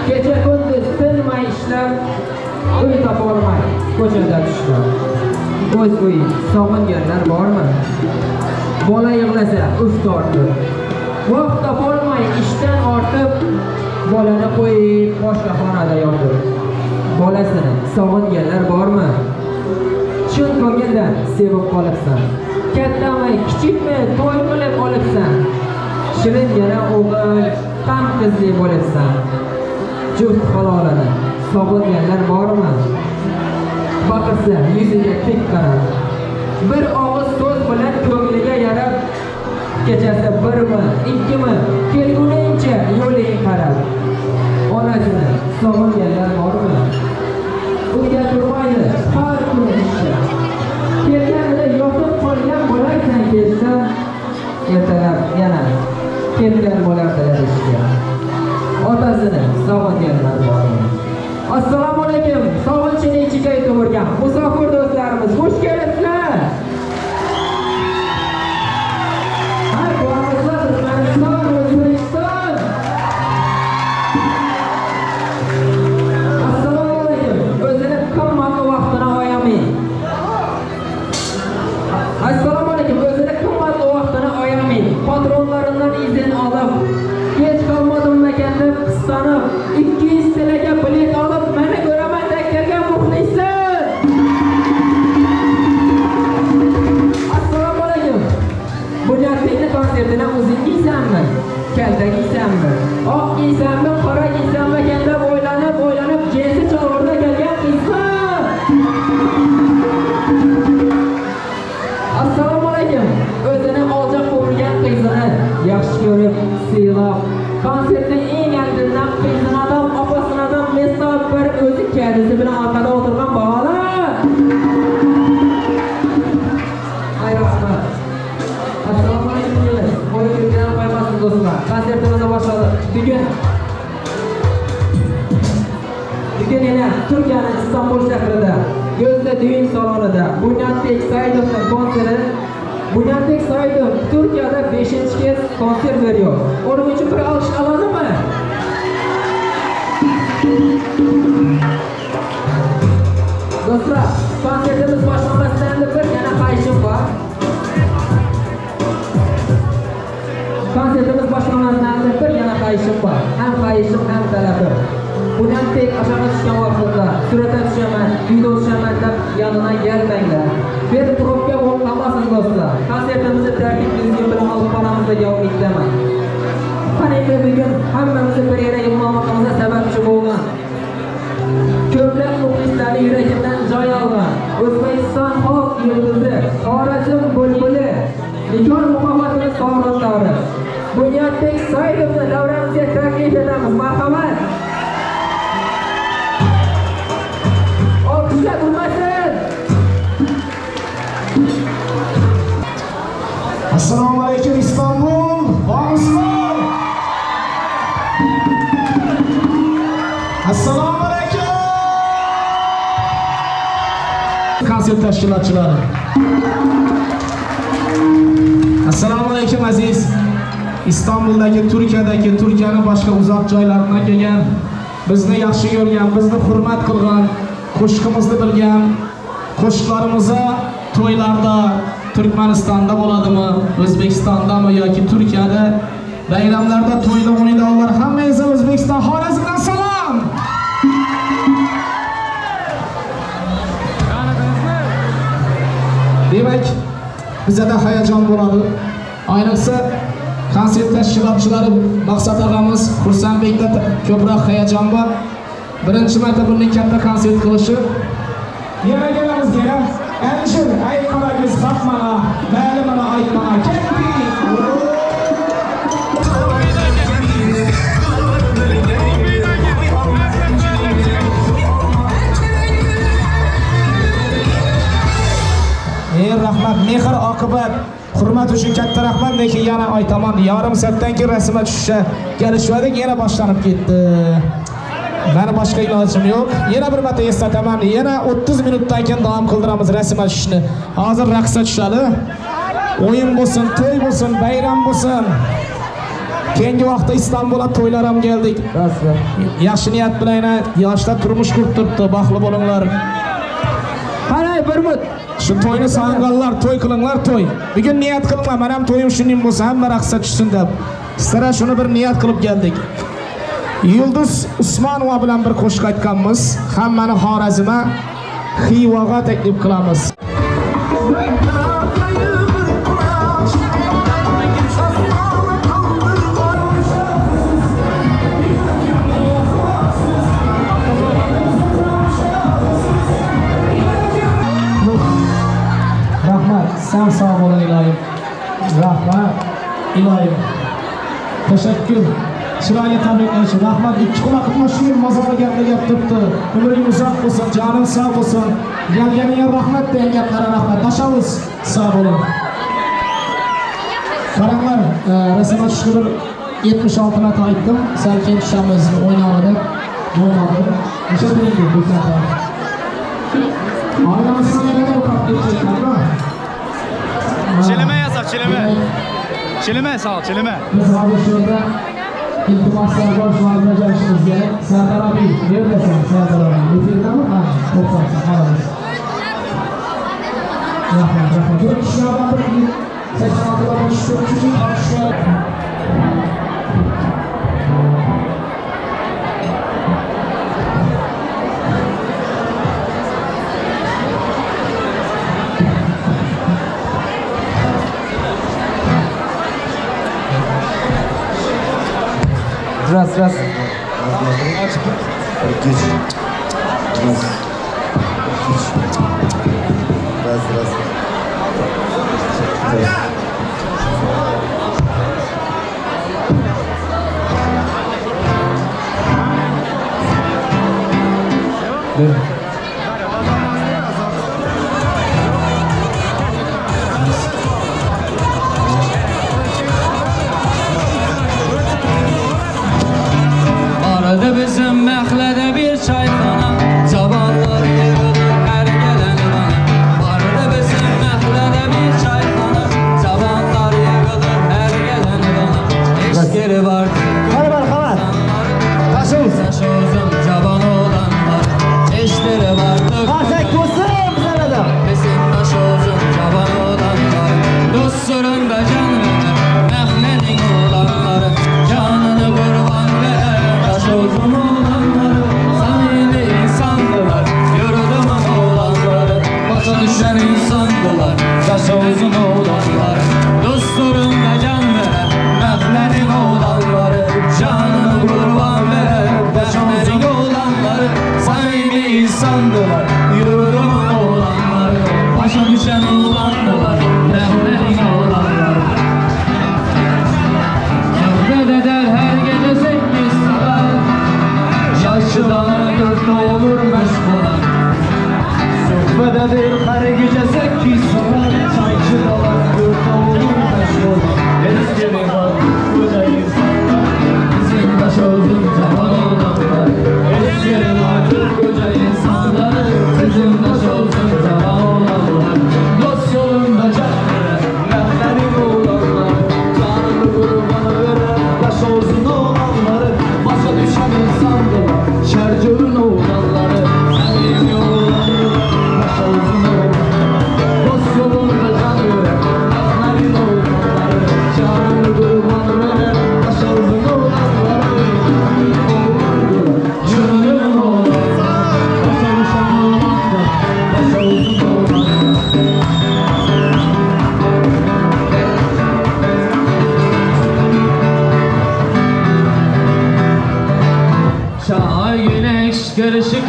Kecha kunduz tinmay ishlab, uy topolmay ko'chada tushlab. O'z uyi sog'inganlar bormi? Bola yig'lasa uf tortib, vaqt topolmay ishdan ortib, bolani qo'yib boshqa xonada yotib. Bolasini sog'inganlar bormi? Chin ko'ngildan sevib qolibsan. Kattami, kichikmi to'y qilib olibsan. Shiringina o'g'il, ham qizli bo'libsan. Juft halolini sog'inganlar bormi? Baqirsa yuziga tik qarab, bir og'iz so'z bilan ko'ngliga yarab, kechasi birmi, ikkimi, kelguningcha yo'ling qarab. Onasini sog'inganlar bormi? Uyda turmaydi har kuni ishda. Kelganida yotib qolgan bo'larsan kechda, ertalab yana ketgan bo'lardilar ishga. Otasini sog'inganlar bormi? Assalomu alaykum, sog'inchini ichiga yetib musofir do'stlarimiz, xush kelibsizlar. Ha, bormisizlar, Turkmaniston, O'zbekiston. Assalomu alaykum. O'zini qimmatli vaqtini oyamay. Assalomu alaykum. O'zini qimmatli vaqtini oyamay, patronlaridan izn olib, kech qolmadimmikan deb qissanib, 200 TLga bilet olib, meni ko'raman deb kelgan muxlislar. Assalomu alaykum. Bunyodbekning konsertini o'zing kiysanmi? Kalta kiysanmi? Oq kiysanmi, qora kiysanmi deb o'ylanib, o'ylanib, jinsi cholg'urda kelgan qizmi? Assalomu alaykum. O'zini olchoq ko'rgan qizini yaxshi ko'rib, siylab, konsertning eng oldindan qizini adam, opasini adam, Bugun yana Turkiyaning Istanbul shahrida, Gözde düğün salonida Bunyodbek Saidovning konseri. Bunyodbek Saidov Turkiyada 5-kez konsert veriyor. Onun uchun bir alkış alalım mı? Do'stlar, konsertimiz boshlanmasdan bir yana xahishim bor. Konsertimiz boshlanmasdan bir yana xahishim bor. Ham xahishim, ham talabim. Bunyodbek aşağı tushgan vaqtida suratga tushaman, video tushaman deb yonına gelmanglar. Bir probka bo'lib qolmasin do'stlar. Konsertimizni tartib tuzum bilan olib boramiz degan umiddaman. Qani endi bugun hammamizni bir yerga yig'ilmoqimizga sababchi bo'lgan, ko'plab muxlislarning yuragidan joy olgan O'zbekiston xalq yulduzi, Xorazm bulbuli, Nikon mukofotini sovrindori Bunyodbek Saidovni davramizga taklif etamiz. Marhamat. Olqishlar bo'lmasin. Assalomu alaykum İstanbul. Bormisizlar? Assalomu alaykum. Konsert tashkilotchilari. Assalomu alaykum aziz İstanbuldagi, Turkiyadagi, Turkiyaning boshqa uzoq joylaridan kelgan, bizni yaxshi ko'rgan, bizni hurmat qilgan, qo'shiqimizni bilgan, qo'shiqlarimizni to'ylarda Turkmanistonda bo'ladimi, O'zbekistondami yoki Turkiyada bayramlarda to'yda o'ynaydiganlar hammangizga O'zbekiston Xorazmdan salom. Demak, bizada hayajon bo'ladi. Ayniqsa konsert tashkilotchilari Maqsad og'amiz Xursandbekda ko'proq hayajon bor. Birinchi marta bunday katta konsert qilishi. Yana kelamiz yana. Alisher, aytmalaringiz haq mana, ma'lum mana aytmana. Ketdik. Rahmat, mehr oqibat, hurmat uchun katta rahmat, lekin yana aytaman, yarim soatdan keyin rasmga tushishga kelishdik, yana boshlanib ketdi. Meni boshqa ilojim yo'q. Yana bir marta eslataman, yana 30 minutdan keyin davom qildiramiz rasmga tushishni. Hozir raqsga tushadi. O'yin bo'lsin, to'y bo'lsin, bayram bo'lsin. Keyingi vaqtda Istanbulga to'ylar ham keldik. Yaxshi niyat bilan yana yoshlar turmush qurib turibdi, baxtli bo'linglar. Qarang, bir mut. Shu to'yni sog'inganlar, to'y qilinglar, to'y. Bugun niyat qilinglar, men ham to'yim shuning bo'lsa, hamma raqsga tushsin deb. Sizlar shuni bir niyat qilib keldik. Yulduz Usmonova bilan bir qo'shiq aytganmiz. Hammani Xorazmga, Xivaga taklif qilamiz. Rahmat, sen sağ olun ilohim. Rahmat ilohim. Teşekkür. Chiroyli tabriklash. Rahmat. Ikki quloq shunday mazali gaplar gap turibdi. Umring uzoq bo'lsin, joning sog' bo'lsin. Kelganiga rahmat degan gaplarga rahmat. Tashavvus, sog' bo'ling. Qaranglar, rasmga tushishga bir 76 marta aytdim. Sal keyin tushamiz o'ynadi. Bo'lmadi. O'sha turinglar, bu safar. Çilime yazar, çilime. Çilime sağ ol, çilime. Biz hozir shu yerda iltimoslar bor, shularni bajarishimiz kerak. Sardor abi, yerdasan Sardor abi? Efirdami? Ha, to'xtatsan, olamiz. Rahmat, rahmat. Bir kishilardan bir 86 dan tushib, tushib, olishlar. Раз, раз. Geç. Раз. Geç. Раз, раз. Раз. Vardı bizim məxlədə bir çayxana. Çayçıdan dörtte olur meşgul. Söhbədə hər gecə 8 saat. Çayçıdan dörtte olur meşgul. Eski var, koca insanlar, bizim taş olsun zaman olanlar. Eski var, koca insanlar, bizim taş olsun zaman olanlar. Dost yolunda can veren, məxlərin olanlar, canını qurban veren, taş olsun olanları, başa düşən insandılar, şərcövün oğlanları, sənin yolları, taş olsun olanlar. Dost yolunda can veren, məxlərin olanları, canını qurban veren, taş olsun olanları, yürünün olanlar, başa düşən olanlar, taş olsun olanlar. Çay güneş karışık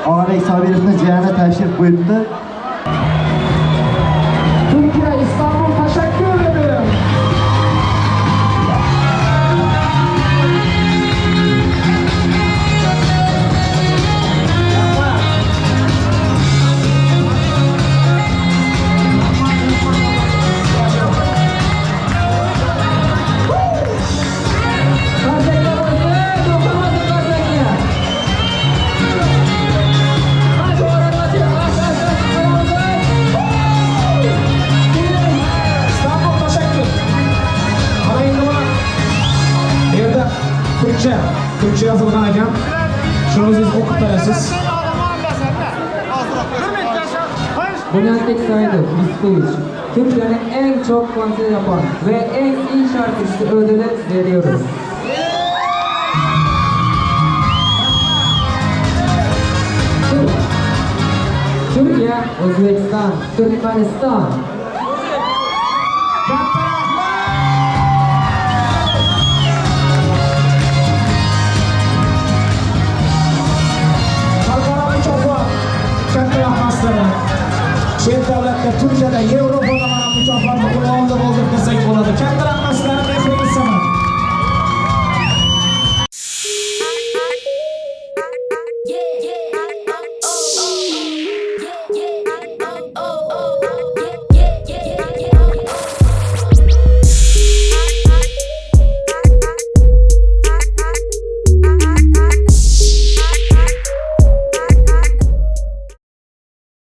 Og'abek Sobirovni jiyani tashrif buyuribdi. O'zingiz o'qib berasiz. Bunyodbek Saidov, Yusufovich, Türkiye'nin en çok konser yapan ve en iyi şarkıcısı ödülü veriyoruz. Türkiye, O'zbekiston, Turkmaniston. Katta rahmat! Xalqaro mukofot. Katta rahmat sizlarga. Chet davlatda, Turkiyada, Yevropada mana mukofotni qo'lga oldi bo'ldik desak bo'ladi. Katta rahmat sizlarga.